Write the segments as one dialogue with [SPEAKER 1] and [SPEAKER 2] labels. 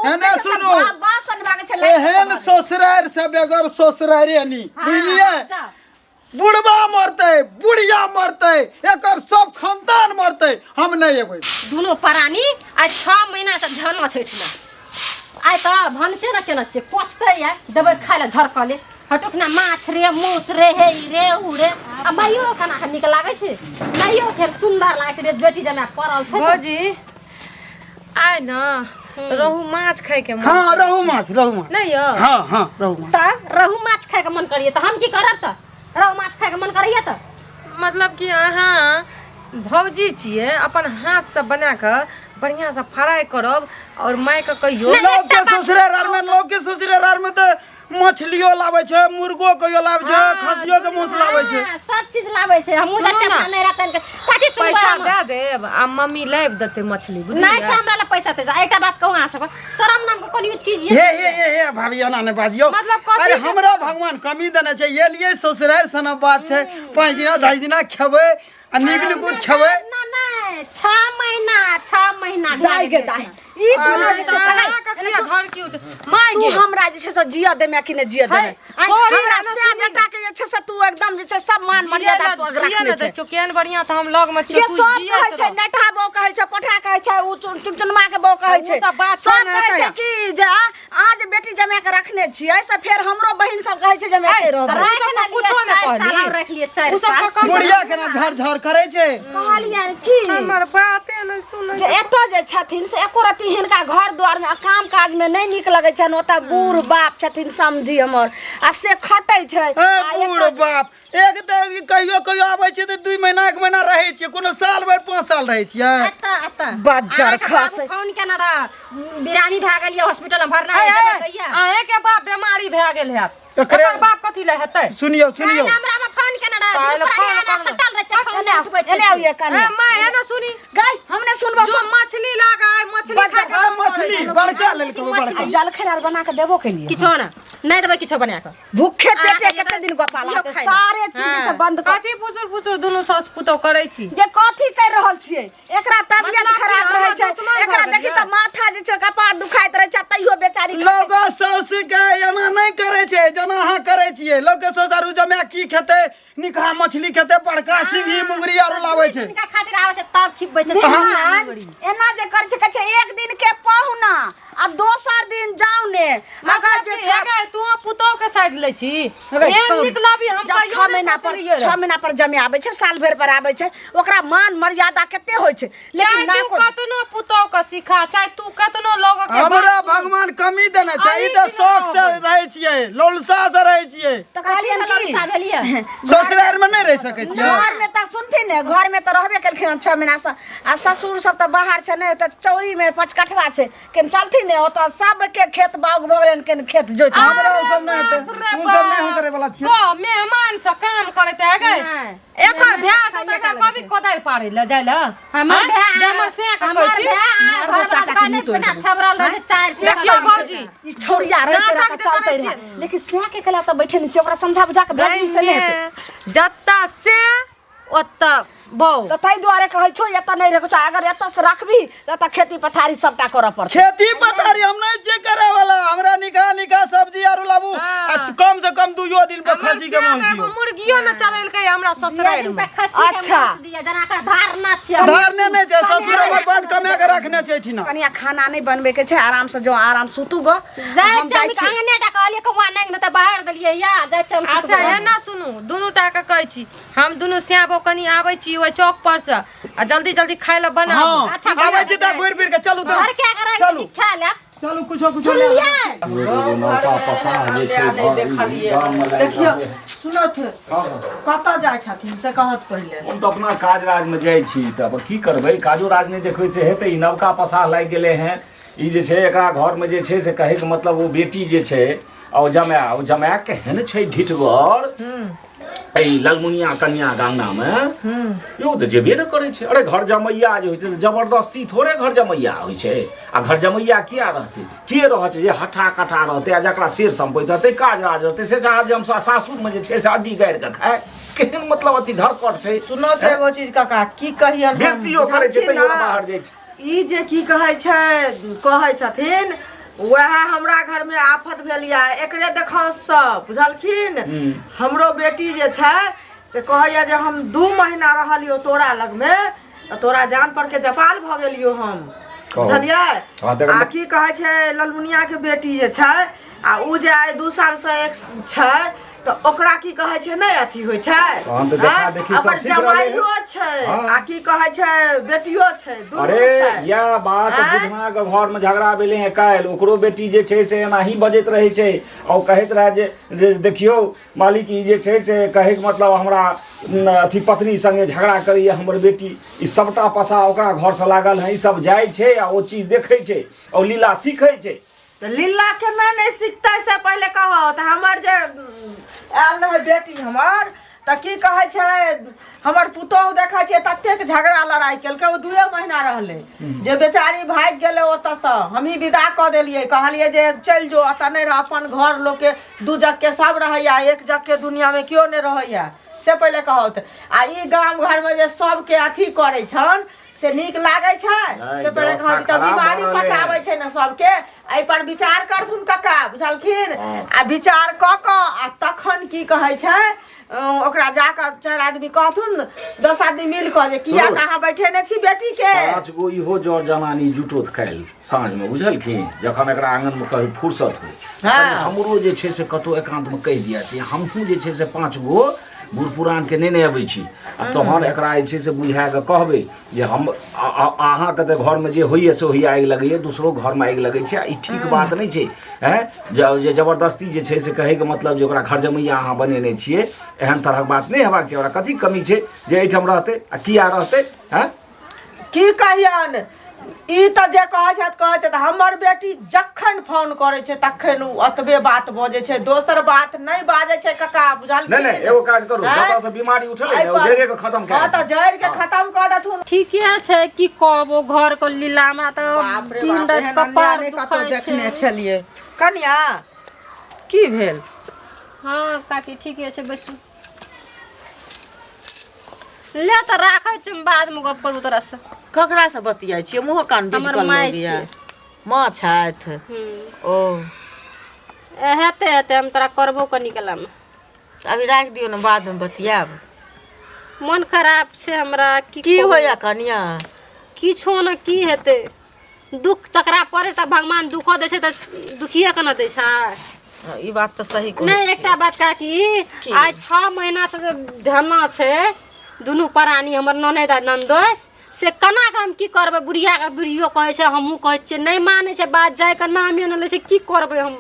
[SPEAKER 1] एने
[SPEAKER 2] छै से
[SPEAKER 1] सुनू।
[SPEAKER 2] बासन भागै छै लाइट
[SPEAKER 1] एहन ससुरारि से बेगर ससुरारि नी बुझलियै बुढ़बा मरतै बुढ़िया मरतै एकर सब खानदान मरतै हम नहि एबै।
[SPEAKER 3] दुनू प्राणी आइ 6 महीना से झरना छै एहिठिना। आइ तऽ भनसे ने केने छियै, कोचतै या देबै खाय लए झरकले हटुक ना माछ रे मूस रे हे ई रे ऊ रे। आ माइयो खाना नीक लागै छै, माइयो फेर सुन्दर लागै छै, बेटी जमाए पड़ल छै।
[SPEAKER 4] भौजी आइ न रहु माछ खाय के मन।
[SPEAKER 1] हाँ रहु माछ, रहु माछ
[SPEAKER 4] नहीं यौ?
[SPEAKER 1] हाँ हाँ रहु माछ।
[SPEAKER 3] तऽ रहु माछ खाय के मन करिए तऽ हम की करब? तऽ रहु माछ खाय के मन करैया तऽ
[SPEAKER 4] मतलब कि अहाँ भौजी छियै, अपन हाथ से बना कऽ बढ़िया से फ्राई करब और माय के कहियो।
[SPEAKER 1] लोग के ससुराल आर में, लोग के ससुराल आर में तऽ मछलियो लाबै छै, मुर्गो कहियो लाबै छै, खसियो के मांस लाबै छै।
[SPEAKER 3] हाँ, सब चीज लाबै छै। हमहूँ
[SPEAKER 4] सुनू
[SPEAKER 3] चाचा
[SPEAKER 4] ना।
[SPEAKER 3] नहि रहतन के कथी सुनबै?
[SPEAKER 4] पैसा
[SPEAKER 3] हम?
[SPEAKER 4] दए देब आ मम्मी लाबि देतै मछली,
[SPEAKER 3] नहि छै
[SPEAKER 4] बुझलियै?
[SPEAKER 3] हमरा लग पैसा तैसा। एकटा बात कहू अहाँ सबके, शरम नाम के कोनो चीज ये?
[SPEAKER 1] हे हे हे हे भाभी एना नहि बाजियौ।
[SPEAKER 4] मतलब कथी
[SPEAKER 1] अरे
[SPEAKER 4] के
[SPEAKER 1] हमरा भगवान कमी देने छै, ये लिए ससुरारि सना बात छै, 5 दिना 10 दिना खेबै आ नीक निकुत खेबै।
[SPEAKER 3] ना नहि, 6 महीना, 6 महीना
[SPEAKER 2] दाइ गे दाइ, ई दुनू जे छै सगाई
[SPEAKER 4] अहाँके किया झड़की उठ माय
[SPEAKER 2] तू
[SPEAKER 4] गे?
[SPEAKER 2] हमरा जे छै से जिया देमे कि नहि जिया देमे?
[SPEAKER 4] है,
[SPEAKER 2] आँय,
[SPEAKER 4] छोड़ी
[SPEAKER 2] हमरा
[SPEAKER 4] ना,
[SPEAKER 2] से
[SPEAKER 4] सुनी।
[SPEAKER 2] बेटा के जे छै से तू एकदम जे छै सब मान मर्यादा पग
[SPEAKER 4] जिया
[SPEAKER 2] रखने
[SPEAKER 4] ने
[SPEAKER 2] छै।
[SPEAKER 4] देखियौ केहन बढ़िया तऽ हम लग में
[SPEAKER 2] ये
[SPEAKER 4] छियौ, तू
[SPEAKER 2] सब
[SPEAKER 4] जियैत
[SPEAKER 2] कहै छै,
[SPEAKER 4] रह।
[SPEAKER 2] नेठा बो कहै छै, पोठा कहै छै, उ चुनचुनमा के बो कहै
[SPEAKER 4] ओ
[SPEAKER 2] छै,
[SPEAKER 4] सब बात
[SPEAKER 2] सब
[SPEAKER 4] छोड़ ने
[SPEAKER 2] कहै छै
[SPEAKER 4] एतऽ।
[SPEAKER 2] कि जे अहाँ जे बेटी जमा के रखने छियै से फेर हमरो बहिन सब कहै छै जे हम एतै रहबै।
[SPEAKER 3] राखि
[SPEAKER 4] सब
[SPEAKER 3] ने
[SPEAKER 4] कुछो
[SPEAKER 3] लिअ,
[SPEAKER 4] ने
[SPEAKER 3] 4 साल
[SPEAKER 4] कहली।
[SPEAKER 3] और राखि लिअ, 4
[SPEAKER 4] उ सब
[SPEAKER 3] साल।
[SPEAKER 4] के कम से
[SPEAKER 1] बुढ़िया केना झर झर करै छै।
[SPEAKER 2] कहलियनि की
[SPEAKER 4] हमर बाते नहि सुनै
[SPEAKER 2] जे एतऽ जे छथिन से एको रत्ती हिनका घर दुआरमे आ काम काजमे नहि नीक लगै छनि। ओतऽ बूढ़ बाप छथिन समधी हमर आ से खटै छै।
[SPEAKER 1] ए
[SPEAKER 2] आ
[SPEAKER 1] बूढ़
[SPEAKER 2] एतऽ
[SPEAKER 1] बाप एक तऽ कहियो कहियो आबै छियै तऽ 2 महीना 1 महीना रहै छियै, कोनो साल भरि 5 साल रहै छियै।
[SPEAKER 3] एतऽ एतऽ
[SPEAKER 2] बज्जर
[SPEAKER 3] अहाँके बाबू
[SPEAKER 2] खसै।
[SPEAKER 3] फोन केने रह, बिरानी भए गेल यऽ, हॉस्पिटल में भरना है, जेबै कहिया?
[SPEAKER 4] अहें के बाप बीमारी भए गेल हैत,
[SPEAKER 1] एकरे-
[SPEAKER 4] एकर बाप कथी ले हेतै?
[SPEAKER 1] सुनियौ सुनियौ,
[SPEAKER 3] काल्हि हमरा में फोन केने रह,
[SPEAKER 4] काल्हि
[SPEAKER 3] दुनू
[SPEAKER 4] फोन
[SPEAKER 3] प्राणी एना
[SPEAKER 4] करबै।
[SPEAKER 3] सटल रहै छै, फोन नहि उठबै छै
[SPEAKER 2] एने
[SPEAKER 3] से।
[SPEAKER 2] आबियै कनिया।
[SPEAKER 4] ए माय एना सुनी
[SPEAKER 2] गै, हम नहि सुनबो।
[SPEAKER 4] जो मछली लागा आइ मछली
[SPEAKER 2] बज्जर
[SPEAKER 4] खा के
[SPEAKER 1] आ
[SPEAKER 4] मन करै
[SPEAKER 1] मछली
[SPEAKER 4] छै।
[SPEAKER 1] बड़का लेलकै, बड़का।
[SPEAKER 2] जलखै आर बना के देबो केलियै?
[SPEAKER 3] किछो ना नहि देबै किछो बना कऽ।
[SPEAKER 2] भूखे पेटे
[SPEAKER 3] अहाँके
[SPEAKER 2] कते दिन गोपाल
[SPEAKER 3] दियौ
[SPEAKER 2] हेतै?
[SPEAKER 3] खाइ लए।
[SPEAKER 2] सारे चीज जे छै बंद कर।
[SPEAKER 4] कथी फुसुर फुसुर दुनू सास पुतोह करै छी?
[SPEAKER 2] जे कथी कर रहल छियै? एकरा तबियत
[SPEAKER 4] मतलब कि
[SPEAKER 2] खराब
[SPEAKER 4] हमरा
[SPEAKER 2] रहै छै,
[SPEAKER 4] दुश्मन भऽ
[SPEAKER 2] एकरा देखी
[SPEAKER 4] गेलियै?
[SPEAKER 2] तऽ माथा जे छै कपार दुखाइत रहै छै, तैयो बेचारी खाइ
[SPEAKER 1] लोग साउस के एना नहि करै छै जेना अहाँ करै छियै। लोग के साउस आरू जमाए की खेतै, निकहा मछली खेतै, बड़का सिंघी मुंगरी आरू लाबै छै।
[SPEAKER 3] हिनका खातिर आबै छै तब खिबै छै।
[SPEAKER 2] मेहमान एना जे करै छै, कहै छै एक दिन के पहुना आ दोसर दिन जाउ ने। अगर
[SPEAKER 4] मतलब
[SPEAKER 2] जे
[SPEAKER 4] कि
[SPEAKER 2] छै
[SPEAKER 4] हे गै, तू पुतोह के साइड लै छी?
[SPEAKER 2] अगर
[SPEAKER 4] एहन
[SPEAKER 2] छोड़।
[SPEAKER 4] नीक लबी हम
[SPEAKER 2] जब
[SPEAKER 4] कहियो
[SPEAKER 2] 6
[SPEAKER 4] नहि
[SPEAKER 2] महीना पर
[SPEAKER 4] सोचलियै
[SPEAKER 2] 6
[SPEAKER 4] रहए।
[SPEAKER 2] महीना पर जमे आबै छै, साल भरि पर आबै छै, ओकरा मान मर्यादा कते होइ छै, लेकिन
[SPEAKER 4] चाहे
[SPEAKER 2] ना
[SPEAKER 4] तू कतनो पुतोह के सिखा, चाहे तू कतनो लोग के बात
[SPEAKER 1] हमरा
[SPEAKER 4] सुन।
[SPEAKER 1] भगवान कमी देने छै, ई
[SPEAKER 4] अही
[SPEAKER 1] तऽ
[SPEAKER 4] दिन
[SPEAKER 1] शौक से
[SPEAKER 4] रहबै।
[SPEAKER 1] रहै छियै, लोलसा से रहै छियै।
[SPEAKER 2] तऽ कहलियनि की
[SPEAKER 3] ललसा भेलियै?
[SPEAKER 1] ससुरारि में नहि रहि सकै छियै?
[SPEAKER 2] घर में तऽ सुनथिन ने, घर में तऽ रहबे केलखिन हन 6 महीना से, आ ससुर सब तऽ बाहर छै, नहि तऽ चौरी में पचकठवा छै, केन चलथिन ने ओतऽ सबके खेत बाउग भऽ गेलनि, केन खेत जोति।
[SPEAKER 1] हमरा ओ सब नहि हेतै,
[SPEAKER 4] बाप रे
[SPEAKER 1] ओ सब नहि हम करे वाला छियै।
[SPEAKER 4] बाप, मेहमान से काम करैत है गै।
[SPEAKER 3] नहि।
[SPEAKER 4] एकर भ्या तऽ एकरा कभी कोदारि पारै लए जाइ लए?
[SPEAKER 3] हमर
[SPEAKER 4] आँय?
[SPEAKER 3] भाय
[SPEAKER 4] जे हमर से के
[SPEAKER 3] हमर
[SPEAKER 4] कहै छी।
[SPEAKER 3] भाय
[SPEAKER 2] मारबो चाचा के मुँह तोड़ि देबो।
[SPEAKER 3] थबरल रहै छै 4
[SPEAKER 4] देखियौ भौजी,
[SPEAKER 2] ई छौड़िया रहते
[SPEAKER 4] नाटक
[SPEAKER 2] रहते
[SPEAKER 4] जे
[SPEAKER 2] चलते
[SPEAKER 4] करै
[SPEAKER 2] रहे,
[SPEAKER 4] छियै।
[SPEAKER 2] लेकिन सएह के कला तऽ बैठे नहि छै, ओकरा समझा बुझा के भेजबी से नहि हेतै।
[SPEAKER 4] जत्ता से ओतऽ बौ
[SPEAKER 2] तऽ ताहि दुआरे कहै छौ एतऽ नहि रहै छौ। अगर एतऽ से रखबी तऽ एतऽ खेती पथारी सबटा करऽ पड़तै।
[SPEAKER 1] खेती पथारी हम नहि छियै करे वाला, हमरा निका निका सब्जी आरू लाबू आ कम से कम 2 दिन पर
[SPEAKER 4] हमर
[SPEAKER 1] खसी के मांस
[SPEAKER 4] श्याम एगो
[SPEAKER 1] दियौ।
[SPEAKER 4] मुर्गियो न चलेलकै हमरा ससुरारि में।
[SPEAKER 3] खसी के
[SPEAKER 2] अच्छा।
[SPEAKER 3] मांस दिया जना कर धारना छै।
[SPEAKER 1] धारने नहि छै, ससुर हमर बड कमा के रखने छै एहिठिना।
[SPEAKER 2] कनिया खाना नहि बनबै के छै, आराम से जो, आराम सुतू गो।
[SPEAKER 3] जाइ
[SPEAKER 2] हम
[SPEAKER 3] छी
[SPEAKER 2] जाइ
[SPEAKER 3] हम
[SPEAKER 2] छी।
[SPEAKER 3] अंगने टा कहलियै कौआ नहि तऽ बाहर देलियै या जाइ छी हम
[SPEAKER 4] अच्छा
[SPEAKER 3] सुतबै।
[SPEAKER 4] एना सुनू, दुनू टा के कहै छी, हम दुनू श्याबो कनी आबै छी ओहि चौक पर से आ जल्दी जल्दी खाय लए बनाबू।
[SPEAKER 1] हाँ
[SPEAKER 3] अच्छा,
[SPEAKER 1] आबै छी तऽ घुरि फिर के चलू तऽ।
[SPEAKER 3] घर के अगर
[SPEAKER 1] चलू।
[SPEAKER 3] खा लेब।
[SPEAKER 1] चलू कुछो कुछो ले
[SPEAKER 3] सुनलियै?
[SPEAKER 5] एगो नौका पसाह जे छै
[SPEAKER 6] नहि
[SPEAKER 5] घर गाममे लागि
[SPEAKER 6] देखियौ
[SPEAKER 5] रहलै।
[SPEAKER 6] सुनथ, कतऽ जाइ छथिन से कहत पहिले।
[SPEAKER 5] हम तऽ अपना काज राजमे जाइ छी, तऽ की करबै, काजो राज नहि देखबै से हेतै? ई नवका पसाह लागि गेलै हेँ, ई जे छै एकरा घरमे जे छै से कहैके मतलब ओ बेटी जे छै आ ओ जमाए, ओ जमाए केहन छै ढिठगर, एहि ललमुनिया कन्या गांगनामे यौ तऽ जेबे ने करै छै। अरे घर जमैया जे होइ छै तऽ जबरदस्ती थोड़े घर जमैया होइ छै। आ घर जमैया किया रहतै? के रहै छै जे हट्ठा कट्ठा रहतै आ जकरा शेर सम्पैत रहतै, काज राज रहतै, से चाहत जे हम सासुरमे जे छै से अड्डी गाड़ि कऽ खाय। केहन मतलब अथी धरकट छै।
[SPEAKER 6] सुनो तऽ एगो चीज काका, की कहियन हम,
[SPEAKER 5] बेसियो करै छै
[SPEAKER 6] बुझलखिन
[SPEAKER 5] तैयो
[SPEAKER 6] ने?
[SPEAKER 5] बाहर जाइ छै।
[SPEAKER 6] ई जे की कहै छै, कहै छथिन वएह हमरा घर में आफत भेल या एकरे देखाउ सब बुझलखिन। हमरो बेटी जे छै से कहैया जे हम 2 महीना रहलियो तोरा लगमे तऽ तोरा जान पर के जपाल भऽ गेलियो हम,
[SPEAKER 5] कहू।
[SPEAKER 6] बुझलियै?
[SPEAKER 5] हँ, तकर
[SPEAKER 6] आ की कहै छै ललमुनिया के बेटी जे छै आ उ जे आइ 2 साल से एक छै तऽ ओकरा की कहै छै नहि अथी होइ छै।
[SPEAKER 5] तहन तऽ देखा
[SPEAKER 6] आँय?
[SPEAKER 5] देखी सब
[SPEAKER 6] ओकर
[SPEAKER 5] सीख रहलै हन।
[SPEAKER 6] जमाइयो छै
[SPEAKER 5] हँ।
[SPEAKER 6] आ की कहै छै बेटियो छै, दुनू
[SPEAKER 5] अरे
[SPEAKER 6] छै।
[SPEAKER 5] यह बात
[SPEAKER 6] आँय?
[SPEAKER 5] बुधना के घर में झगड़ा भेलै हँ काल्हि, ओकरो बेटी जे छै से एनाही बजैत रहै छै आ ओ कहैत रहए जे देखियौ मालिक ई जे छै से कहैके मतलब हमरा अथी पत्नी संगे झगड़ा करैए हमर बेटी, ई सबटा पसा ओकरा घरसँ लागल है, ई सब जाइ छै आ ओ चीज देखै छै आ ओ लीला सीखै छै।
[SPEAKER 6] तऽ लीला केना नहि सीखतै से पहिले कहौ। तऽ हमर जे आयल रहै बेटी हमर तऽ की कहै छै हमर पुतोहु देखै छियै ततेक झगड़ा लड़ाइ केलकै, ओ 2 महीना रहलै जे बेचारी भागि गेलै ओतऽसँ। हमही विदा कऽ देलियै, कहलियै जे चलि जो एतऽ नहि रह, अपन घर लोकके 2 जगके सब रहैया, 1 जगके दुनियामे केओ नहि रहैया, से पहिले कहौ। तऽ आ ई गाम घरमे जे सबके अथी करै छन से नीक लागै छै?
[SPEAKER 5] नहि,
[SPEAKER 6] से पहिले
[SPEAKER 5] व्यवस्था
[SPEAKER 6] कहू। तऽ
[SPEAKER 5] खराब
[SPEAKER 6] बीमारी
[SPEAKER 5] भऽ रहलै।
[SPEAKER 6] पटाबै छै ने सबके, एहि पर विचार करथुन कक्का, बुझलखिन?
[SPEAKER 5] हँ।
[SPEAKER 6] आ विचार कऽ कऽ आ तखन की कहै छै ओकरा जाकऽ 4 आदमी कहथुन, 10 आदमी मिल कऽ जे किया
[SPEAKER 5] सुनू।
[SPEAKER 6] अहाँ बैठेने छी बेटी के।
[SPEAKER 5] 5 गो इहो जर जनानी जुटोत काल्हि साँझमे, बुझलखिन? जखन एकरा आङनमे कभी फुर्सत होइ।
[SPEAKER 6] हँ।
[SPEAKER 5] कनि हमरो जे छै से कतहु एकान्तमे कहि दिअ जे हमहूँ जे छै से 5 गो बूढ़ पुरानके नेने अबै छी आ तहन एकरा जे छै से बुझा कऽ कहबै जे हम अहाँके तऽ घरमे जे होइए से होइए, आगि लगैए, दोसरो घरमे आगि लगै छै, आ ई ठीक बात नहि छै। आँय जे जबरदस्ती जे छै से कहैके मतलब जे ओकरा घर जमैया अहाँ बनेने छियै, एहन तरहक बात नहि हेबाक चाही। ओकरा कथी कमी छै जे एहिठाम रहतै आ किया रहतै? आँय
[SPEAKER 6] की कहियन, ई तऽ जे कहै छथि कहै छथि, हमर बेटी जखन फोन करै छै तखन ओ ओतबे बात बजै छै, दोसर बात नहि बाजै छै कका, बुझलखिन?
[SPEAKER 5] नहि नहि, एगो काज करू,
[SPEAKER 6] आँय?
[SPEAKER 5] जतऽ से बीमारी उठलै ने, ओ
[SPEAKER 6] एहि पर-
[SPEAKER 5] जड़े के खत्म कए
[SPEAKER 6] हँ तऽ
[SPEAKER 5] देथिन।
[SPEAKER 6] जड़ि के खत्म कऽ देथुन।
[SPEAKER 3] ठीके छै, की कहबो घर के लीला हमरा तऽ
[SPEAKER 6] बाप रे
[SPEAKER 3] दिन
[SPEAKER 6] बाप,
[SPEAKER 3] राति
[SPEAKER 6] एहन
[SPEAKER 3] कपार
[SPEAKER 6] अन्याय नहि कतौ
[SPEAKER 3] दुखाइ
[SPEAKER 6] देखने
[SPEAKER 3] छै।
[SPEAKER 6] छलियै। कनिया की भेल?
[SPEAKER 3] हँ काकी ठीके छै, बैसू। ले तऽ राखै छी, बादमे गप करू तोरा से।
[SPEAKER 6] ककरा से बतियाइ छियै? मुँहो कान
[SPEAKER 3] हमर
[SPEAKER 6] बिजकल
[SPEAKER 3] माय
[SPEAKER 6] लगैया।
[SPEAKER 3] छियै।
[SPEAKER 6] माँ छथि?
[SPEAKER 3] हूँ।
[SPEAKER 6] ओ
[SPEAKER 3] हेतै हेतै, हम तोरा करबो कनी कालमे।
[SPEAKER 6] अभी राखि दियौ ने, बादमे बतियाब।
[SPEAKER 3] मन खराब छै हमरा। की
[SPEAKER 6] की
[SPEAKER 3] कहू?
[SPEAKER 6] होइया कनिया?
[SPEAKER 3] किछो ने, की हेतै, दुख तकरा पड़े तऽ भगवान दुखो दै छै तऽ दुखिए के ने दै छै।
[SPEAKER 6] ई बात तऽ सही कहै
[SPEAKER 3] नहि
[SPEAKER 6] छियै।
[SPEAKER 3] एकटा बात काकी,
[SPEAKER 6] की?
[SPEAKER 3] आइ 6 महीना से जे धरना छै दुनू प्राणी हमर ननैद आ ननदोस, से केना कऽ हम की करबै? बुढ़ियाके बुढ़ियो कहै छै, हमहूँ कहै छियै, नहि मानै छै बात, जाइके नामे नहि लै छै, की करबै हम?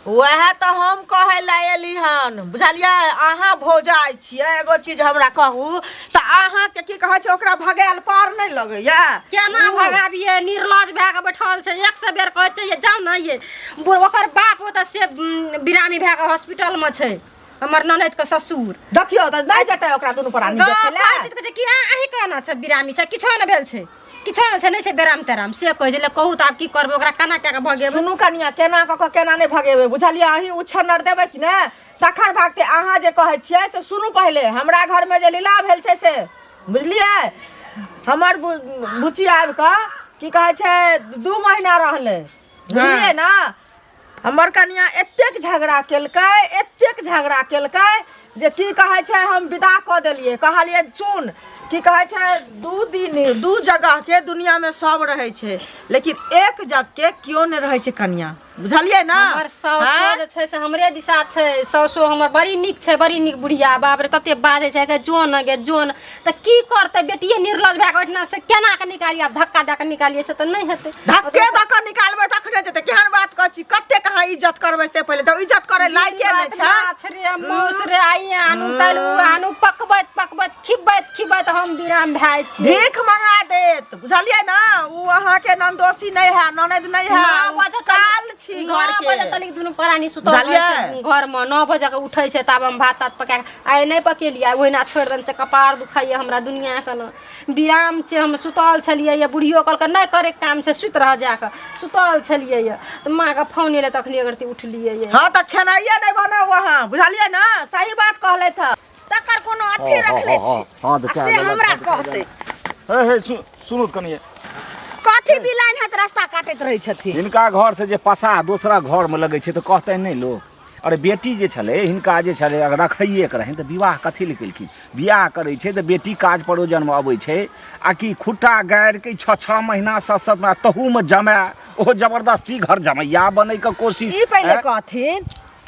[SPEAKER 6] वएह तऽ हम कहै लए एली हन, बुझलियै? अहाँ भौजाइ छियै, एगो चीज हमरा कहू तऽ अहाँके की कहै छै ओकरा भगायल पार नहि लगैया?
[SPEAKER 3] केना भगाबियै? निर्लज भए कऽ बैठल छै, 100 बेर कहै छियै जाउ ने ये। ओकर बाप ओतऽ से बिरामी भए कऽ हॉस्पिटलमे छै, हमर ननैदके ससुर।
[SPEAKER 6] देखियौ तऽ नहि जेतै ओकरा दुनू प्राणी
[SPEAKER 3] तऽ
[SPEAKER 6] देखै लए?
[SPEAKER 3] कहै छै तऽ कहै छै कि अहीं केना छै बिरामी छै, किछो नहि भेल छै, किछो नहि छै, नहि छै बेराम तेराम, से कहै छै। ले कहू तऽ आब की करबै ओकरा, केना कए कऽ भगेबै?
[SPEAKER 6] सुनू कनिया, केना कऽ कऽ केना नहि भगेबै, बुझलियै? अहीं उछन्नर देबै कि ने तखन भागतै। अहाँ जे कहै छियै से सुनू पहिले, हमरा घरमे जे लीला भेल छै से बुझलियै? हमर बुच्ची आबि कऽ की कहै छै 2 महीना रहलै, बुझलियै ने? हमर कनिया एतेक झगड़ा केलकै, एतेक झगड़ा केलकै जे की कहै छै हम विदा कऽ देलियै। कहलियै सुन, की कहै छै 2 दिन 2 जगहके दुनियामे सब रहै छै, लेकिन एक जगहके केओ नहि रहै छै कनिया, बुझलियै ने?
[SPEAKER 3] हमर सासो जे छै से हमरे दिशा छै, सासो हमर बड़ी नीक छै, बड़ी नीक बुढ़िया, बाप रे तते बाजै छै गे जो न गे जो न, तऽ की करतै बेटिये निर्लज भए कऽ ओहिठिना से केना कऽ निकालियै? आब धक्का दए कऽ निकालियै से तऽ नहि हेतै।
[SPEAKER 6] धक्के दऽ कऽ निकालबै तखने जेतै। केहन बात कहै छी, कतेक अहाँ इज्जत करबै से पहिले जब इज्जत करै लायके नहि छै।
[SPEAKER 3] माछ रे माउस रे, आइ आनू काल्हि उ आनू, पकबैत पकबैत खिबैत खिबैत हम विराम भए जाइ छी।
[SPEAKER 6] भीख मंगा देत, बुझलियै ने? उ अहाँके ननदोसी नहि है, ननद नहि है,
[SPEAKER 3] 9
[SPEAKER 6] उ
[SPEAKER 3] बजे
[SPEAKER 6] काल छी
[SPEAKER 3] 9
[SPEAKER 6] घर
[SPEAKER 3] बजे
[SPEAKER 6] के।
[SPEAKER 3] तनिक दुनू प्राणी सुतल रहै छै घरमे, 9 बजे के उठै छै, तब हम भात तात पका कऽ आइ नहि पकेलियै, आइ ओहिना छोड़ि देने छै। कपार दुखाइए हमरा दुनिआँके ने, विराम छै, हम सुतल छलियै यऽ, बुढ़ियो कहलकै नहि करैके काम छै, सुति रह जाकऽ, सुतल छलियै यऽ तऽ माँके फोन एलै तखनी अगरती उठलियै यऽ।
[SPEAKER 6] हँ तऽ खेनाइए नहि बनाउ अहाँ, बुझलियै ने? सही बात कहलथि हँ।
[SPEAKER 2] तकर कोनो अथी रखने छी
[SPEAKER 5] हँ तऽ
[SPEAKER 2] आ से हमरा कहतै।
[SPEAKER 5] हे हे सुनू तऽ कनिये।
[SPEAKER 2] कथी? हाथी बिलाइन हाथ रास्ता काटैत रहै छथिन।
[SPEAKER 5] हिनका घर से जे पसाह दोसरा घर में लगै छै तऽ कहतनि नहि लोक, अरे बेटी जे छलै हिनका जे छलै अगर रखैएके रहनि तऽ विवाह कथी लए केलखिन? बियाह करै छै तऽ बेटी काज परोजनमे अबै छै, आ कि खुट्टा गाड़िके 6-6 महीना 7-7 महीना तहूमे जमाए, ओहो जबरदस्ती घर जमैया बनैके कोशिश।
[SPEAKER 2] ई पहिले कहथिन,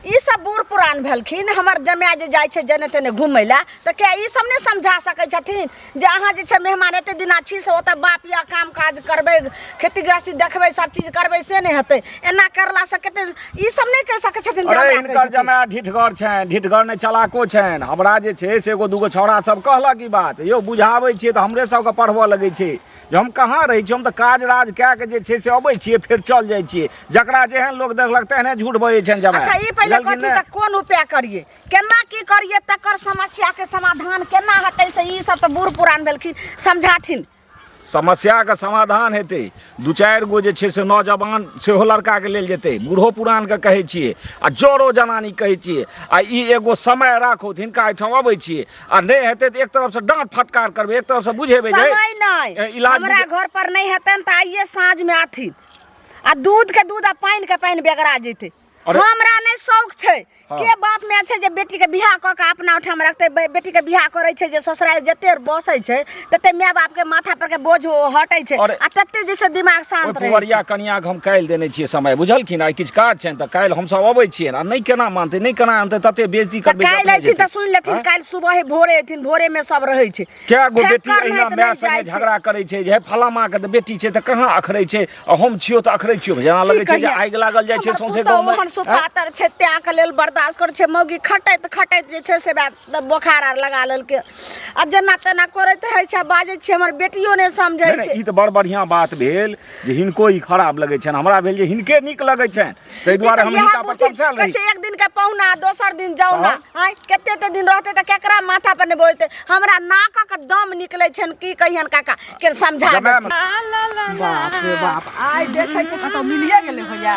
[SPEAKER 2] ई सब बूढ़ पुरान भेलखिन, हमर जमाए जे जाइ छै जने तेने घुमै लए तऽ क्या ई सब नहि समझा सकै छथिन जे अहाँ जे छै मेहमान एते दिना छी से ओतऽ बाप या काम काज करबै, खेती गृहस्थी देखबै, सब चीज करबै, से नहि हेतै? एना करलासँ कते ई सब नहि कहि सकै छथिन जे
[SPEAKER 5] अरे
[SPEAKER 2] हमरा कहै
[SPEAKER 5] हिनकर
[SPEAKER 2] छथिन।
[SPEAKER 5] जमाए ढिठगर छनि, ढिठगर नहि चलाको छनि। हमरा जे छै से एगो दूगो छौड़ा सब कहलक ई बात, यौ बुझाबै छियै तऽ हमरे सबके पढ़बऽ लगै छै जे हम कहाँ रहै छी, हम तऽ काज राज कए कऽ जे छै से अबै छियै फेर चल जाइ छियै। जकरा जेहन लोक देखलक तेहने झूठ बजै छनि जमाए।
[SPEAKER 2] अच्छा ई पहिले
[SPEAKER 5] बुझलखिन
[SPEAKER 2] कहथिन
[SPEAKER 5] ने?
[SPEAKER 2] तऽ कोन उपाय करियै, केना की करियै, तकर समस्याके समाधान केना हेतै से ई सब तऽ बूढ़ पुरान भेलखिन, समझाथिन।
[SPEAKER 5] समस्याके समाधान हेतै, 2-4 गो जे छै से नौजवान सेहो लड़काके लेल जेतै, बूढ़ो पुरानके कहै छियै आ जरो जनानी कहै छियै, आ ई एगो समय राखू, हिनका एहिठाम अबै छियै आ नहि हेतै तऽ एक तरफसँ डाँट फटकार करबै, एक तरफसँ बुझेबै जे
[SPEAKER 2] समय नहि
[SPEAKER 5] ए, इलाज
[SPEAKER 2] हमरा घर पर नहि हेतनि तऽ आइए साँझमे आथिन आ दूध के दूध आ पानि के पानि बेगरा जेतै।
[SPEAKER 5] अरे-
[SPEAKER 2] हमरा नहि शौक छै।
[SPEAKER 5] हाँ।
[SPEAKER 2] के बाप में छै जे बेटी के बियाह कऽ के अपना ओठाम रखतै? बेटी के बियाह करै छै जे ससुराल जते बसै छै तते माय बाप के माथा पर के बोझ ओ हटै छै
[SPEAKER 5] अरे-
[SPEAKER 2] आ तते जे से दिमाग शांत
[SPEAKER 5] ओहि
[SPEAKER 2] रहै
[SPEAKER 5] पुवरिया
[SPEAKER 2] छै।
[SPEAKER 5] कनियाके हम काल्हि देने छियै समय, बुझलखिन? आइ किछु काज छनि तऽ काल्हि हमसभ अबै छियनि आ नहि केना मानतै, नहि केना आनतै, तते बेइज्जती
[SPEAKER 2] तऽ
[SPEAKER 5] करबै जे
[SPEAKER 2] काल्हि
[SPEAKER 5] अपने
[SPEAKER 2] अयथिन तऽ
[SPEAKER 5] जेतै।
[SPEAKER 2] सुनि लेथिन,
[SPEAKER 5] आँय?
[SPEAKER 2] काल्हि सुबह भोरे अयथिन, भोरे में सब रहै छै।
[SPEAKER 5] कए गो बेटी
[SPEAKER 2] ठेकर
[SPEAKER 5] अहिना
[SPEAKER 2] नहि तऽ
[SPEAKER 5] माय
[SPEAKER 2] नहि
[SPEAKER 5] संगे
[SPEAKER 2] जाइ छै।
[SPEAKER 5] झगड़ा करै छै जे हे फलामा के तऽ बेटी छै तऽ कहाँ अखरै छै, आ हम छियौ तऽ अखरै छियौ, जेना
[SPEAKER 2] की
[SPEAKER 5] लगै छै जे
[SPEAKER 2] कहियै?
[SPEAKER 5] आगि लागल जाइ छै
[SPEAKER 2] हमर
[SPEAKER 5] सौंसे
[SPEAKER 2] पुतहु
[SPEAKER 5] गाँवमे।
[SPEAKER 2] ओहन सुपातर छै, त्याग लेल बर्दाश्त करै छै, मौगी खटैत खटैत जे छै से वएह बोखार आर लगा लेलकै आ जेना तेना करैत रहै छै। आ बाजै छियै हमर बेटियो नहि समझै
[SPEAKER 5] नहि,
[SPEAKER 2] छै।
[SPEAKER 5] ई तऽ बड़ बढ़िआँ बात भेल जे हिनको ई खराब लगै छनि, हमरा भेल जे हिनके नीक लगै छनि, ताहि
[SPEAKER 2] ई
[SPEAKER 5] दुआरे
[SPEAKER 2] तऽ
[SPEAKER 5] हम
[SPEAKER 2] इएह
[SPEAKER 5] हिनका पर
[SPEAKER 2] बुझथिन,
[SPEAKER 5] तमसायल
[SPEAKER 2] कहै
[SPEAKER 5] रही।
[SPEAKER 2] छै एक दिन के पहुना दोसर दिन जाउ ना,
[SPEAKER 5] हँ।
[SPEAKER 2] आँय कते ते दिन रहतै तऽ केकरा माथा पर नहि बोझतै? हमरा नाकक दम निकलै छनि, की कहियन काका के समझा
[SPEAKER 5] जमाए
[SPEAKER 2] देथिन।
[SPEAKER 6] बाप रे बाप, आइ देखै छी कतौ मिलिए गेलै होइया।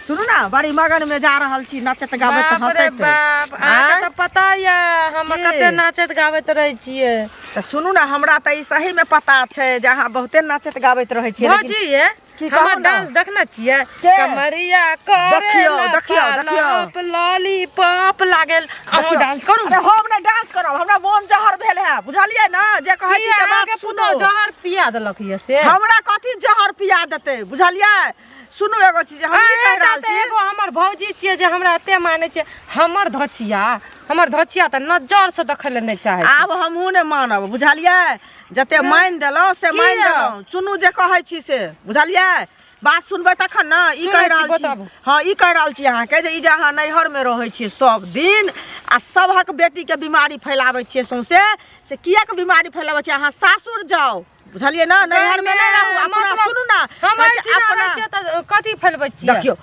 [SPEAKER 6] सुनू ना, बड़ी मगन में जा रहल छी नचैत गाबैत
[SPEAKER 4] बाप रे
[SPEAKER 6] हंसैत।
[SPEAKER 4] बाप, अहाँके
[SPEAKER 6] आँय?
[SPEAKER 4] तऽ पता यऽ हम
[SPEAKER 6] की?
[SPEAKER 4] कते नाचैत गाबैत रहै छियै।
[SPEAKER 6] तऽ सुनू ना, हमरा तऽ ई सही में पता छै जे अहाँ बहुते नाचैत गाबैत रहै छियै, लेकिन
[SPEAKER 4] भौजी ये
[SPEAKER 6] की कहू
[SPEAKER 4] हमर
[SPEAKER 6] ना?
[SPEAKER 4] डांस देखने छियै?
[SPEAKER 6] के?
[SPEAKER 4] कमरिया करे
[SPEAKER 6] देखियौ, देखियौ, देखियौ।
[SPEAKER 4] लॉलीपॉप लागल। अहूँ डांस करू।
[SPEAKER 6] अरे हम नहि डांस करब, हमरा मोन जहर भेल है, बुझलियै ना? जे कहै छी
[SPEAKER 4] किया
[SPEAKER 6] से बात
[SPEAKER 4] अहाँके
[SPEAKER 6] सुनू।
[SPEAKER 4] पुतोह जहर पिया देलक ये से?
[SPEAKER 6] हमरा कथी जहर पिया देतै, बुझलियै? सुनू एगो चीज हम ई कहि रहल
[SPEAKER 4] तऽ
[SPEAKER 6] छी।
[SPEAKER 4] एगो हमर भौजी छियै जे हमरा एते मानै छै, हमर धोचिया, हमर धोचिया तऽ नजर से देखै लए नहि चाहै छै।
[SPEAKER 6] आब हमहूँ नहि मानब, बुझलियै? जते मानि देलहुँ से मानि
[SPEAKER 4] किया?
[SPEAKER 6] देलहुँ। सुनू जे कहै छी से, बुझलियै? बात सुनबै तखन ने। ई
[SPEAKER 4] सुनै
[SPEAKER 6] कहि
[SPEAKER 4] छी,
[SPEAKER 6] रहल छी,
[SPEAKER 4] बताबू।
[SPEAKER 6] हँ, ई कहि रहल छी अहाँके जे ई जे अहाँ नैहरमे रहै छियै सब दिन आ सभक बेटीके बीमारी फैलाबै छियै सौंसे, से किएक बीमारी फैलाबै छियै? अहाँ सासुर जाउ, बुझलियै ने? नैहरमे नहि रहू। अपना
[SPEAKER 4] मतलब
[SPEAKER 6] सुनू ने,
[SPEAKER 4] हम
[SPEAKER 6] कहै छै
[SPEAKER 4] एहिठिना
[SPEAKER 6] अपना
[SPEAKER 4] रहै छियै तऽ कथी फैलबै छियै?
[SPEAKER 6] देखियौ,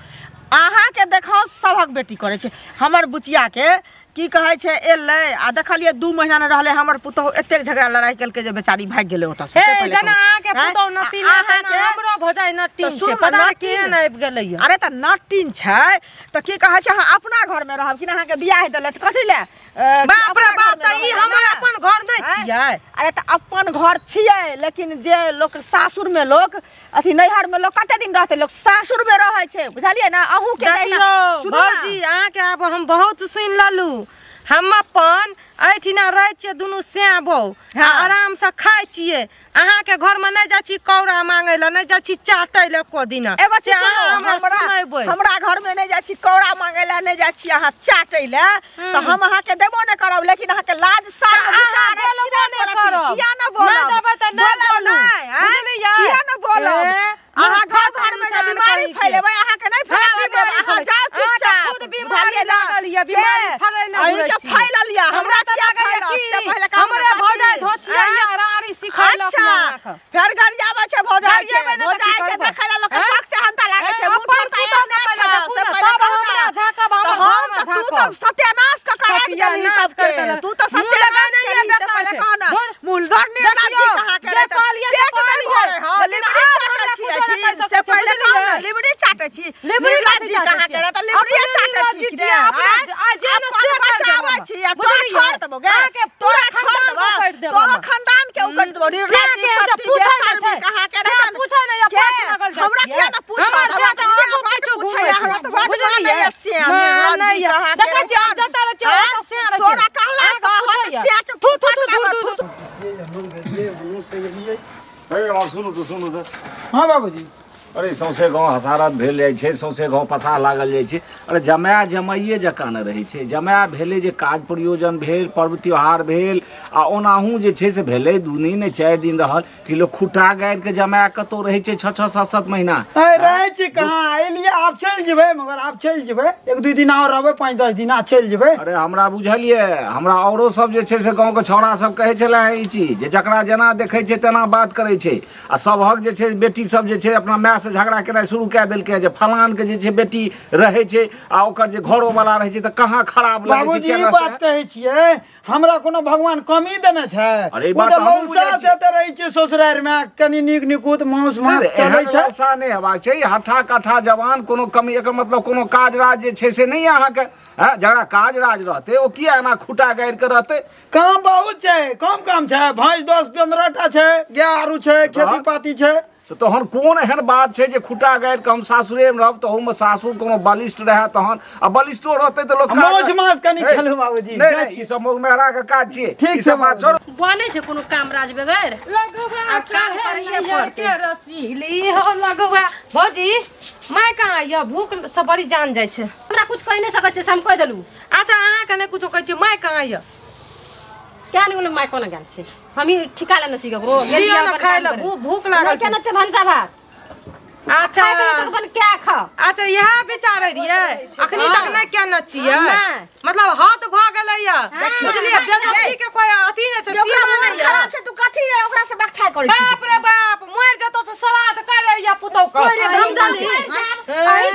[SPEAKER 6] अहाँके देखाउ सभक बेटी करै छै। हमर बुचियाके की कहै छै एलै आ देखलियै 2 महीना नहि रहलै, हमर पुतहु एतेक झगड़ा लड़ाइ केलकै जे बेचारी भागि गेलै ओतऽसँ।
[SPEAKER 4] हे
[SPEAKER 6] से पहिले
[SPEAKER 4] जेना
[SPEAKER 6] कहू।
[SPEAKER 4] अहाँके
[SPEAKER 6] आँय?
[SPEAKER 4] पुतहु नटीन है, तेना हमरो भौजाइ नटीन
[SPEAKER 6] तऽ सुनू
[SPEAKER 4] छै,
[SPEAKER 6] ने,
[SPEAKER 4] पता नहि
[SPEAKER 6] नटीन।
[SPEAKER 4] केहन आबि गेलै यऽ।
[SPEAKER 6] अरे तऽ नटीन छै तऽ की कहै छै, अहाँ अपना घरमे रहब कि ने? अहाँके बियाह देलथि कथी लए?
[SPEAKER 4] बाप रे
[SPEAKER 6] अपना
[SPEAKER 4] बाप,
[SPEAKER 6] घरमे
[SPEAKER 4] तऽ ई
[SPEAKER 6] रहबै
[SPEAKER 4] हमर
[SPEAKER 6] ने?
[SPEAKER 4] अपन घर नहि
[SPEAKER 6] आँय?
[SPEAKER 4] छियै?
[SPEAKER 6] अरे तऽ अपन घर छियै, लेकिन जे लोक सासुरमे लोक अथी नैहरमे लोक कते दिन रहतै? लोक सासुरमे रहै छै, बुझलियै ने? अहूँके जहिना-
[SPEAKER 4] देखियौ
[SPEAKER 6] सुनू ने।
[SPEAKER 4] भौजी, अहाँके आब हम बहुत सुनि लेलहुँ। हम अपन एहिठिना रहै छियै दुनू सैं बहू, आ
[SPEAKER 6] हाँ।
[SPEAKER 4] आरामसँ खाइ छियै। अहाँके घरमे नहि जाइ छी कौड़ा मांगै लए, नहि जाइ छी चाटै लए एको दिना।
[SPEAKER 6] एगो
[SPEAKER 4] से
[SPEAKER 6] चीज
[SPEAKER 4] अहाँ
[SPEAKER 6] सुनू,
[SPEAKER 4] हमरा सुनेबै।
[SPEAKER 6] हमरा घरमे नहि जाइ छी कौड़ा मांगै लए, नहि जाइ छी अहाँ चाटै लए, तऽ हम अहाँके देबो नहि करब, लेकिन अहाँके लाज शर्म
[SPEAKER 4] तऽ अहाँ
[SPEAKER 6] विचार अछि कि
[SPEAKER 4] बोलबो
[SPEAKER 6] नहि
[SPEAKER 4] नहि
[SPEAKER 6] करब?
[SPEAKER 4] करब।
[SPEAKER 6] किया नहि बोलब?
[SPEAKER 4] नहि देबै तऽ नहि
[SPEAKER 6] बोलब
[SPEAKER 4] बोलू।
[SPEAKER 6] नहि, आँय?
[SPEAKER 4] बुझलियै?
[SPEAKER 6] किया नहि बोलब?
[SPEAKER 4] ए,
[SPEAKER 6] अहाँ
[SPEAKER 4] मूर्ख
[SPEAKER 6] गाँव घरमे जे
[SPEAKER 4] इंसान
[SPEAKER 6] बीमारी
[SPEAKER 4] कहीं के।
[SPEAKER 6] फैलेबै, अहाँके नहि
[SPEAKER 4] हाँ,
[SPEAKER 6] फैलाबऽ देब।
[SPEAKER 4] बीमारी
[SPEAKER 6] अहाँ
[SPEAKER 4] फैले-
[SPEAKER 6] जाउ
[SPEAKER 4] अहाँके
[SPEAKER 6] चुपचाप,
[SPEAKER 4] खुद बीमारी
[SPEAKER 6] बुझलियै ने?
[SPEAKER 4] लागल यऽ, बीमारी
[SPEAKER 6] के?
[SPEAKER 4] फैले नहि
[SPEAKER 6] अहींके
[SPEAKER 4] घुरै छी।
[SPEAKER 6] फैलल यऽ, हमरा
[SPEAKER 4] तऽ
[SPEAKER 6] किया
[SPEAKER 4] लगैए
[SPEAKER 6] फैलत?
[SPEAKER 4] कि
[SPEAKER 6] से पहिले कहू ने
[SPEAKER 4] हमरे
[SPEAKER 6] कथी?
[SPEAKER 4] भौजाइ धोचिया
[SPEAKER 6] आँय?
[SPEAKER 4] यऽ, राड़ी सिखेलक
[SPEAKER 6] अच्छा,
[SPEAKER 4] यऽ अहाँके।
[SPEAKER 6] फेर गरियाबै छै भौजाइ के।
[SPEAKER 4] गरियाबै नहि तऽ की
[SPEAKER 6] भौजाइ के
[SPEAKER 4] करबै?
[SPEAKER 6] देखै लए लोकके
[SPEAKER 4] आँय?
[SPEAKER 6] शौक सेहन्ता लागै छै।
[SPEAKER 4] आँय,
[SPEAKER 6] मुँह
[SPEAKER 4] अपन
[SPEAKER 6] ठोर तऽ
[SPEAKER 4] पुतहु
[SPEAKER 6] एहने
[SPEAKER 4] के
[SPEAKER 6] छै,
[SPEAKER 4] पहिले देखू
[SPEAKER 6] से
[SPEAKER 4] ने,
[SPEAKER 6] पहिले
[SPEAKER 4] तब
[SPEAKER 6] कहू ने।
[SPEAKER 4] हमरा झाँकब,
[SPEAKER 6] तऽ
[SPEAKER 4] हमर
[SPEAKER 6] हम
[SPEAKER 4] घरमे
[SPEAKER 6] तऽ तू
[SPEAKER 4] झाँकब।
[SPEAKER 6] तऽ सत्यानाश कऽ कऽ राखि देलही
[SPEAKER 4] सत्यानाश
[SPEAKER 6] सबके।
[SPEAKER 4] कऽ देलक।
[SPEAKER 6] तू तऽ
[SPEAKER 4] मुँह
[SPEAKER 6] सत्यानाश
[SPEAKER 4] लगेने
[SPEAKER 6] केलही, से
[SPEAKER 4] बेकार
[SPEAKER 6] पहिले
[SPEAKER 4] छै।
[SPEAKER 6] कह ने।
[SPEAKER 4] धुर।
[SPEAKER 6] मुलदर निर्लज्ज
[SPEAKER 4] देखियौ,
[SPEAKER 6] कहाँ के
[SPEAKER 4] जे
[SPEAKER 6] रहै तऽ
[SPEAKER 4] कहलियै से
[SPEAKER 6] पेट नहि
[SPEAKER 4] कहलियै।
[SPEAKER 6] भरै हँ,
[SPEAKER 4] लेकिन
[SPEAKER 6] लिबड़ी
[SPEAKER 4] आब
[SPEAKER 6] चाटै
[SPEAKER 4] हमरा
[SPEAKER 6] छी
[SPEAKER 4] कुछो नहि
[SPEAKER 6] अथी,
[SPEAKER 4] कहि
[SPEAKER 6] से
[SPEAKER 4] सकै छी,
[SPEAKER 6] पहिले कह ने,
[SPEAKER 4] बुझलियै?
[SPEAKER 6] लिबड़ी चाटै छी।
[SPEAKER 4] लिबड़ी
[SPEAKER 6] निर्लज्ज
[SPEAKER 4] कथी चाटै
[SPEAKER 6] कहाँ के
[SPEAKER 4] छियै?
[SPEAKER 6] रहै तऽ लिबड़िए
[SPEAKER 4] अपने
[SPEAKER 6] चाटै छी
[SPEAKER 4] निर्लज्ज
[SPEAKER 6] कि
[SPEAKER 4] छियै,
[SPEAKER 6] रे,
[SPEAKER 4] अपने
[SPEAKER 6] आँय?
[SPEAKER 4] आ जे ने
[SPEAKER 6] अपन
[SPEAKER 4] से कर देब
[SPEAKER 6] बचाबै
[SPEAKER 4] हम।
[SPEAKER 6] छी आ तोरा
[SPEAKER 4] बुझलियै?
[SPEAKER 6] छोड़ देबौ गे,
[SPEAKER 4] अहाँके
[SPEAKER 6] तोरा
[SPEAKER 4] पूरा
[SPEAKER 6] छोड़
[SPEAKER 4] खानदान
[SPEAKER 6] देबौ,
[SPEAKER 4] को काटि देब
[SPEAKER 6] तोरो
[SPEAKER 4] हम।
[SPEAKER 6] खानदान के उकट देबो
[SPEAKER 4] से के हम
[SPEAKER 6] फत्ती
[SPEAKER 4] पूछै नहि
[SPEAKER 6] बेसर
[SPEAKER 4] छै।
[SPEAKER 6] कहाँ के
[SPEAKER 4] से
[SPEAKER 6] रहतन
[SPEAKER 4] पूछै नहि,
[SPEAKER 6] के?
[SPEAKER 4] पाछ लागल जाइ
[SPEAKER 6] हमरा
[SPEAKER 4] छियै।
[SPEAKER 6] किया ना पूछत
[SPEAKER 4] हमर
[SPEAKER 6] हमरा
[SPEAKER 4] से
[SPEAKER 6] तऽ
[SPEAKER 4] तऽ
[SPEAKER 6] से
[SPEAKER 4] आगू
[SPEAKER 6] बड
[SPEAKER 4] पाछू
[SPEAKER 6] पूछैया
[SPEAKER 4] घुमै
[SPEAKER 6] हमरा
[SPEAKER 4] छै।
[SPEAKER 6] तऽ बड
[SPEAKER 4] बुझलियै?
[SPEAKER 6] मानैया से
[SPEAKER 4] मानैया।
[SPEAKER 6] निर्लज्जी कहाँ के
[SPEAKER 4] देखै छियै, हम
[SPEAKER 6] रहतन?
[SPEAKER 4] जतऽ रहै छियै,
[SPEAKER 6] आँय?
[SPEAKER 4] ओतऽ से रहै छियै।
[SPEAKER 6] तोरा कहला
[SPEAKER 4] अहाँके
[SPEAKER 6] से हत
[SPEAKER 4] पूछैया।
[SPEAKER 6] से के
[SPEAKER 4] थू, थू, थू,
[SPEAKER 6] फटका
[SPEAKER 4] थू,
[SPEAKER 6] थू
[SPEAKER 5] हे राम, सुनू तऽ सुनू तऽ
[SPEAKER 1] हाँ बाबूजी
[SPEAKER 5] अरे सौंसे गाँव हसारत भेल जाइ छै सौंसे गाँव पसाह लागल जाइ छै अरे जमाए जमाइए जकाँ ने रहै छै जमाए भेलै जे काज प्रयोजन भेल पर्व त्योहार भेल आ ओनाहु जे छै से भेलै दू दिन नहि चारि दिन रहल कि लोक खुट्टा गाड़िके जमाए कतहु रहै छै छओ छओ सात सात महीना
[SPEAKER 1] अरे रहै छी कहाँ एलियै आब चलि जेबै मगर आब चलि जेबै एक दू दिन आओर रहबै पाँच दस दिन आ चलि जेबै
[SPEAKER 5] अरे हमरा बुझलियै हमरा औरो सब जे छै से गाँवके छौड़ा सब कहै छलै ई चीज जे जकरा जेना देखै छै तेना बात करै छै आ सबहक जे छै बेटी सब जे छै अपना मायसँ झगड़ा केनाइ शुरू कए देलकै जे फलानके जे छै बेटी रहै छै आ ओकर जे घरोवला रहै छै तऽ कहाँ खराब लगै छै
[SPEAKER 1] बाबूजी
[SPEAKER 5] केना
[SPEAKER 1] ई बात कहै छियै हमरा कोनो भगवान कमी देने छै
[SPEAKER 5] अरे ई
[SPEAKER 1] ओ
[SPEAKER 5] बात
[SPEAKER 1] तऽ
[SPEAKER 5] हमहूँ बुझै
[SPEAKER 1] ललसा
[SPEAKER 5] छियै।
[SPEAKER 1] से तऽ रहै छियै ससुरारिमे कनि नीक निकुत मांस मांस
[SPEAKER 5] अरे
[SPEAKER 1] चलै
[SPEAKER 5] एहन
[SPEAKER 1] छै
[SPEAKER 5] ललसा नहि हेबाक छै हट्ठा कट्ठा जवान कोनो कमी एकर मतलब कोनो काज राज जे छै से नहि अहाँके हँ जकरा काज राज रहतै ओ किया एना खुटा गाड़ि के रहतै
[SPEAKER 1] काम बहुत छै कम काम छै भैंस 10-15 टा छै गाय आरू छै खेती पाती छै
[SPEAKER 5] तऽ तहन कोन एहन बात छै जे खुटा गाड़ि कऽ हम सासुरेमे रहब तहूमे सासुर कोनो बलिष्ठ रहए तहन आ बलिष्ठो रहतै तऽ लोक काज-
[SPEAKER 1] मौज मास कनि
[SPEAKER 5] हे,
[SPEAKER 1] खेलू बाबूजी
[SPEAKER 5] नहि नहि ई सब मौग मेहरा के काज छियै
[SPEAKER 1] ठीक
[SPEAKER 5] ई सब
[SPEAKER 1] छै
[SPEAKER 5] बात छोड़ू
[SPEAKER 3] बनै छै कोनो काम राज बगैर
[SPEAKER 4] लगुआ
[SPEAKER 3] आब काम
[SPEAKER 4] काहे
[SPEAKER 3] करैये
[SPEAKER 4] नैहर
[SPEAKER 3] पड़तै।
[SPEAKER 4] के रसीली हो लगुआ भौजी माय कहाँ यऽ भूख से बड़ी जान जाइ छै
[SPEAKER 3] हमरा कुछ कहि नहि सकैत छै से हम कहि देलहुँ
[SPEAKER 4] अच्छा अहाँके नहि कुछो कहै छियै माय कहाँ यऽ
[SPEAKER 3] क्या नहीं बोले माय कोना गेल छै हम ही ठिका लेने छी ककरो
[SPEAKER 4] दियौ ने खाय लए भूख लागल
[SPEAKER 3] छै
[SPEAKER 4] छै
[SPEAKER 3] ना छै भनसा भात
[SPEAKER 4] अच्छा
[SPEAKER 3] खाय के अपन क्या खा
[SPEAKER 4] अच्छा इएह विचारै रहियै अखनी तक नहि केने छियै
[SPEAKER 3] नहि।
[SPEAKER 4] मतलब हद भऽ गेलै यऽ बुझलियै बेजती के कोई अथी नहि छै
[SPEAKER 2] जे ओकरा
[SPEAKER 4] सीमा
[SPEAKER 2] मोन
[SPEAKER 4] नहि यऽ
[SPEAKER 2] खराब छै तू कथी है ओकरा से बकठाइ करै छी
[SPEAKER 4] बाप रे बाप मरि जेतौ तऽ श्राद्ध करै या पुतौ के
[SPEAKER 3] हम जानी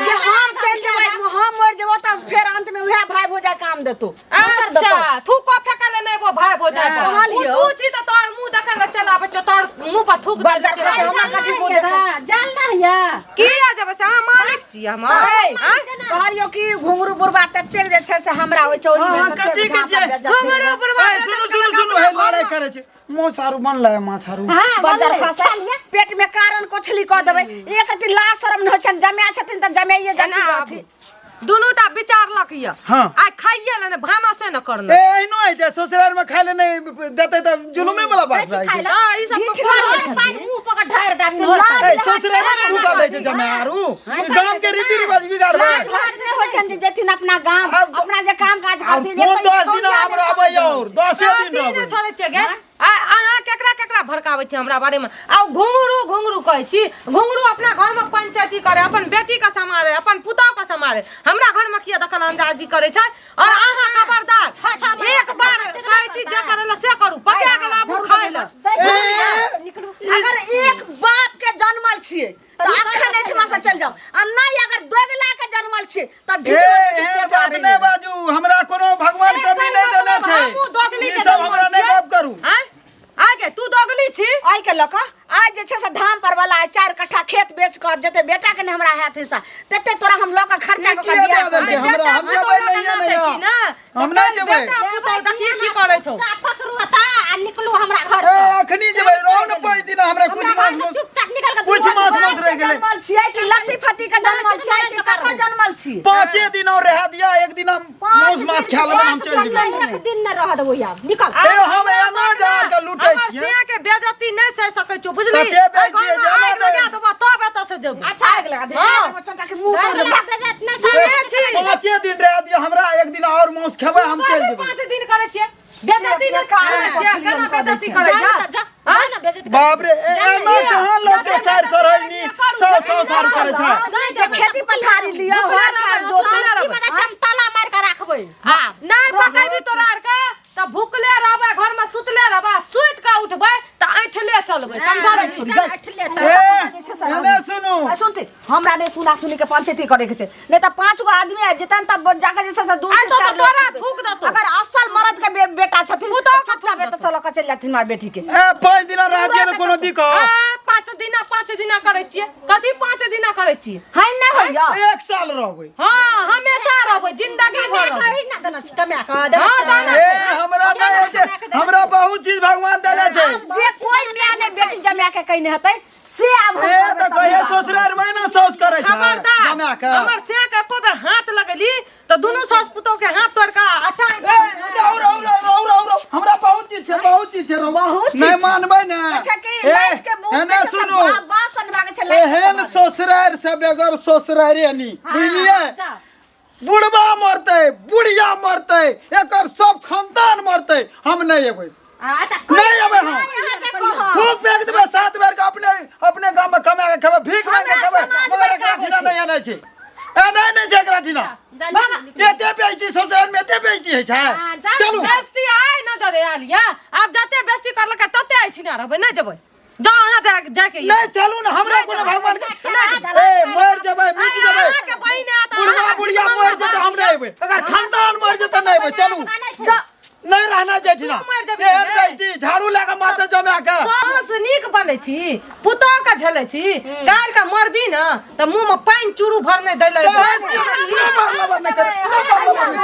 [SPEAKER 2] जे हम चलि जेबै हम मरि जेबो तऽ फेर अंत में उएह भाई भौजाइ काम देतौ दोसर देतौ
[SPEAKER 4] अच्छा थूको फेकल नहि वो भाई भौजाइ पर
[SPEAKER 2] कहलियौ।
[SPEAKER 4] तू छी तऽ तोहर मुंह देखै लए चलि आबै छौ तोहर मुंह पर थूक
[SPEAKER 2] बज्जर
[SPEAKER 4] देने
[SPEAKER 2] खसे
[SPEAKER 4] चलि
[SPEAKER 2] हमरा कथी मुंह देखै
[SPEAKER 3] जान ना हिया
[SPEAKER 4] की आ जेबै से अहाँ मालिक छी हमर
[SPEAKER 2] ऐ,
[SPEAKER 4] आँय?
[SPEAKER 2] कहलियौ कि घुंघरू बुढ़बा ततेक जे छै से हमरा ओहि चौरी
[SPEAKER 1] हाँ,
[SPEAKER 2] मे
[SPEAKER 1] हाँ,
[SPEAKER 2] ततेक
[SPEAKER 1] कथी के
[SPEAKER 2] झाँपल
[SPEAKER 1] छियै?
[SPEAKER 2] जे जते
[SPEAKER 4] घुंघरू बुढ़बा
[SPEAKER 1] ए, सुनू सुनू सुनू हे लड़ाइ करै छै माछ आरू बनलै माछ आरू
[SPEAKER 3] हां
[SPEAKER 2] बज्जर खसे पेट में कारण कोछली कऽ देबै एक अथी लाज शरम नहि होइ छनि जमाए छथिन तऽ जमाइए
[SPEAKER 4] एना
[SPEAKER 2] जति
[SPEAKER 4] आबू।
[SPEAKER 2] रहथिन
[SPEAKER 4] दुनू टा विचारलक यऽ
[SPEAKER 1] हाँ।
[SPEAKER 4] आइ खाइए ले ने भानसे ने करना
[SPEAKER 1] ए एहनो होइ छै ससुरारि मे खाय ले नहि देतै तऽ जुलुमे वाला बात भए
[SPEAKER 3] खाय
[SPEAKER 1] गेल
[SPEAKER 3] ले
[SPEAKER 4] हाँ, ई सब
[SPEAKER 2] झीठ
[SPEAKER 4] कोन
[SPEAKER 2] लागै
[SPEAKER 4] होइ छै?
[SPEAKER 3] पानि मुंह पकड़ ढार दाबी
[SPEAKER 1] ए ससुरारि मे भूखल रहै छै जमाय आरू ई गाम के रीति रिवाज बिगाड़बै
[SPEAKER 2] लाज लाज नहि होइ छनि जे जेथिन अपना गाम
[SPEAKER 1] आब-
[SPEAKER 2] अपना जे काम काज
[SPEAKER 1] और
[SPEAKER 2] करथिन
[SPEAKER 1] कोन
[SPEAKER 2] एक तऽ
[SPEAKER 1] 10 दिन
[SPEAKER 2] छौड़िया
[SPEAKER 1] आब
[SPEAKER 2] नहि
[SPEAKER 1] रहबै और 10 दिन
[SPEAKER 4] अथी नहि
[SPEAKER 1] रहबै
[SPEAKER 4] छोड़ै छियै गे आ अहाँ केकरा केकरा भड़काबै छी हमरा बारेमे आ घुंघरू घुंघरू कहै छी घुंघरू अपना घरमे पंचायती करे अपन बेटीके सम्हारे अपन पुतौहके सम्हारे हमरा घरमे किया दखल अंदाजी करै छै और अहाँ खबरदार एक बार कहै छी जे करै लए से करू पका के लाबू खाय लए
[SPEAKER 2] अगर एक बाप के जन्मल छियै तऽ अखन एहिठमा से चलि जाउ आ नहि अगर दोगला के जन्मल छियै तऽ
[SPEAKER 1] ए
[SPEAKER 2] ढिढोरा के
[SPEAKER 1] एहन
[SPEAKER 2] पेट
[SPEAKER 1] बात
[SPEAKER 2] आरे
[SPEAKER 1] नहि बाजू हमरा कोनो भगवान कमी नहि देने छै
[SPEAKER 4] हमहूँ दोगली
[SPEAKER 1] ई
[SPEAKER 4] के
[SPEAKER 1] सब
[SPEAKER 4] जन्मल
[SPEAKER 1] हमरा नहि
[SPEAKER 4] छियै।
[SPEAKER 1] गप करू
[SPEAKER 4] आँय? आगे तू दोगली छी
[SPEAKER 2] आइ के लऽ कऽ आइ जे छै से धाम पर वाला आइ 4 कट्ठा खेत बेच कऽ जते बेटा के नहि हमरा हैत हिस्सा तते तोरा हम लऽ कऽ खर्चा
[SPEAKER 1] ई
[SPEAKER 2] कऽ कऽ
[SPEAKER 1] किया
[SPEAKER 2] बियाह
[SPEAKER 1] दऽ देलकै
[SPEAKER 2] करबै।
[SPEAKER 1] हमरा हम
[SPEAKER 4] बेटा
[SPEAKER 1] जेबै
[SPEAKER 4] पुतौह लऽ
[SPEAKER 1] नहिये
[SPEAKER 4] कऽ नाचै छी
[SPEAKER 1] नहिये
[SPEAKER 4] ने
[SPEAKER 1] हम नहि
[SPEAKER 4] तऽ
[SPEAKER 1] जेबै।
[SPEAKER 4] बेटा पुतौह देखिए की करै छौ
[SPEAKER 3] चापक रुअता आ निकलू हमरा घर
[SPEAKER 1] ए
[SPEAKER 3] से
[SPEAKER 1] अखनी जेबै रहू ने 5 दिन हमरा कुछ
[SPEAKER 3] हमरा
[SPEAKER 1] मास
[SPEAKER 3] घर से
[SPEAKER 1] मौस
[SPEAKER 3] चुपचाप निकल के
[SPEAKER 1] कुछ मास मौस रहि गेलै
[SPEAKER 2] जन्मल छियै कि लत्ती फत्ती के जन्मल छियै कि ककर जन्मल छियै
[SPEAKER 1] 5 दिन और रहा दिया एक दिन हम
[SPEAKER 2] पाँच
[SPEAKER 1] मौस मास
[SPEAKER 2] दिन
[SPEAKER 1] खा लेबै हम
[SPEAKER 2] पाँच
[SPEAKER 1] चलि
[SPEAKER 2] दिन
[SPEAKER 1] जेबै
[SPEAKER 3] एक दिन न रह देबो आब निकल
[SPEAKER 1] ए हम एना जा के लूटै
[SPEAKER 4] हमर
[SPEAKER 1] छियै
[SPEAKER 4] सिया के बेजती नहि सहि सकै छौ बुझली
[SPEAKER 1] कते
[SPEAKER 4] एहि
[SPEAKER 1] बेजती
[SPEAKER 4] घरमे
[SPEAKER 1] है, जाना
[SPEAKER 4] आगि
[SPEAKER 1] दे।
[SPEAKER 4] लगा देबो तब एतऽ से जेबो
[SPEAKER 3] अच्छा आगि लगा दे
[SPEAKER 4] हाँ।
[SPEAKER 2] चटा के मुंह तोड़ देबै।
[SPEAKER 4] सुने छी
[SPEAKER 1] 5 दिन रह दिया हमरा एक दिन और मौस खेबै हम चलि जेबै
[SPEAKER 4] 5 दिन करै छियै बेजती नहि करै छियै केना बेजती करै
[SPEAKER 3] जा ना, जा जा ना बेइज्जती कर।
[SPEAKER 1] बाप रे ए, एना कहाँ लोक के सार सरहनी सौ सौ सार करै छै
[SPEAKER 3] नहीं
[SPEAKER 2] जे खेती पथारी लिअ हर फार जोतू
[SPEAKER 3] सब्जी में चमताला मार के राखबै
[SPEAKER 4] नहि पकड़बी तोरा आरके तऽ भुखले रहबै घरमे सुतले रहबै सुति कऽ उठबै तऽ ऐठले चलबै समझा दै छी
[SPEAKER 3] चल, ऐठले चल।
[SPEAKER 1] ए एने सुनू
[SPEAKER 2] आ सुनते हमरा नहि सुन सुना सुनी के पंचायती करे के छै नहीं त पांच गो आदमी आबि जेतन तब जाके जे छै से दूर
[SPEAKER 4] आ
[SPEAKER 2] से
[SPEAKER 4] तो
[SPEAKER 2] चारि
[SPEAKER 4] तोरा
[SPEAKER 2] लोग
[SPEAKER 4] थूक देतौ।
[SPEAKER 2] अगर असल मर्द के बेटा छथिन
[SPEAKER 4] पुतोह के
[SPEAKER 2] चुपचाप
[SPEAKER 4] थूक
[SPEAKER 2] एतऽ से लऽ के चलि जाथिन हमर बेटी के
[SPEAKER 1] ए 5 दिना रह दिए ने कोनो दिक्कत
[SPEAKER 4] आ, 5 दिना 5 दिना करै छियै कथी 5 दिना करै छियै
[SPEAKER 2] है नहि होइया
[SPEAKER 1] एक साल रहबै
[SPEAKER 4] हाँ हमेशा रहबै जिंदगी भर रहबै
[SPEAKER 3] कही ना देना छी कमा के देना
[SPEAKER 4] हाँ,
[SPEAKER 3] छी।
[SPEAKER 4] देना
[SPEAKER 1] ए हमरा नहि हेतै हमरा बहुत चीज भगवान देने छै
[SPEAKER 2] जे कोई माय नहि बेटी जमा के कहिने हेतै से आब हम
[SPEAKER 1] ए
[SPEAKER 2] करबै
[SPEAKER 1] तऽ
[SPEAKER 2] तब
[SPEAKER 1] कहिए
[SPEAKER 2] विवाह।
[SPEAKER 1] ससुरार में ना साउस करै छै
[SPEAKER 4] खबरदार
[SPEAKER 1] जमा के
[SPEAKER 4] हमर से के एको बेर हाथ लगेली तऽ दुनू सास पुतोह के हाथ तोड़ के अच्छा
[SPEAKER 1] ए रहु रहु रहु रहु रहु रहु हमरा बहुत चीज छै बहुत चीज छै रहु
[SPEAKER 2] बहुत चीज
[SPEAKER 1] नहि
[SPEAKER 2] छै।
[SPEAKER 1] मानबै ने
[SPEAKER 2] अच्छा कि
[SPEAKER 1] ए,
[SPEAKER 2] लाइट के मुंह
[SPEAKER 1] एने
[SPEAKER 2] में से
[SPEAKER 1] सुनू
[SPEAKER 2] बासन भागे छै लाइट के
[SPEAKER 1] एहन
[SPEAKER 2] सवाल।
[SPEAKER 1] ससुरार से बेगर ससुरारे नी बुझलियै
[SPEAKER 3] अच्छा।
[SPEAKER 1] बुढ़बा मरतै बुढ़िया मरतै एकर सब खानदान मरतै हम नहि एबै
[SPEAKER 3] अच्छा
[SPEAKER 1] नहि एबै हम
[SPEAKER 2] अहाँके कहब।
[SPEAKER 1] थूक फेंक देबै 7 बेर के अपने अपने गाम में कमा के खेबै भीख मांग के
[SPEAKER 2] हमरा
[SPEAKER 1] खेबै
[SPEAKER 2] समाज
[SPEAKER 1] मगर
[SPEAKER 2] बड़का
[SPEAKER 1] एकरा ठीना
[SPEAKER 2] होइ छै।
[SPEAKER 1] नहि आनै छै ए नहि नहि छै एकरा ठीना एते बेइज्जती ससुराल में एते बेइज्जती होइ छै
[SPEAKER 3] हाँ, जा-
[SPEAKER 1] चलू
[SPEAKER 4] बेस्ती आइ नजर आयल या आब जते बेस्ती करलकै तते एहिठिना रहबै नहि जेबै जाउ अहाँ जा जाके
[SPEAKER 1] नहीं चलू ना हमरा कोनो भगवान के ए मर जेबै मिट जेबै
[SPEAKER 4] अहाँके बहिन आयत
[SPEAKER 1] बुढ़वा बुढ़िया मर जेतै हम नहि एबै अगर खानदान मर जेतै नहि एबै चलू नहीं रहना छै ठिना
[SPEAKER 4] तू मरि जेबही
[SPEAKER 1] एहन
[SPEAKER 4] रे।
[SPEAKER 1] बेइज्जती झाड़ू लए के मारतै जमा के
[SPEAKER 4] सास नीक बनै छी पुतोह के झेलै छी काल्हि के मरबी ने तऽ मुँह में पानि चूरू भरने दै लए
[SPEAKER 1] कहै छियै ने, तू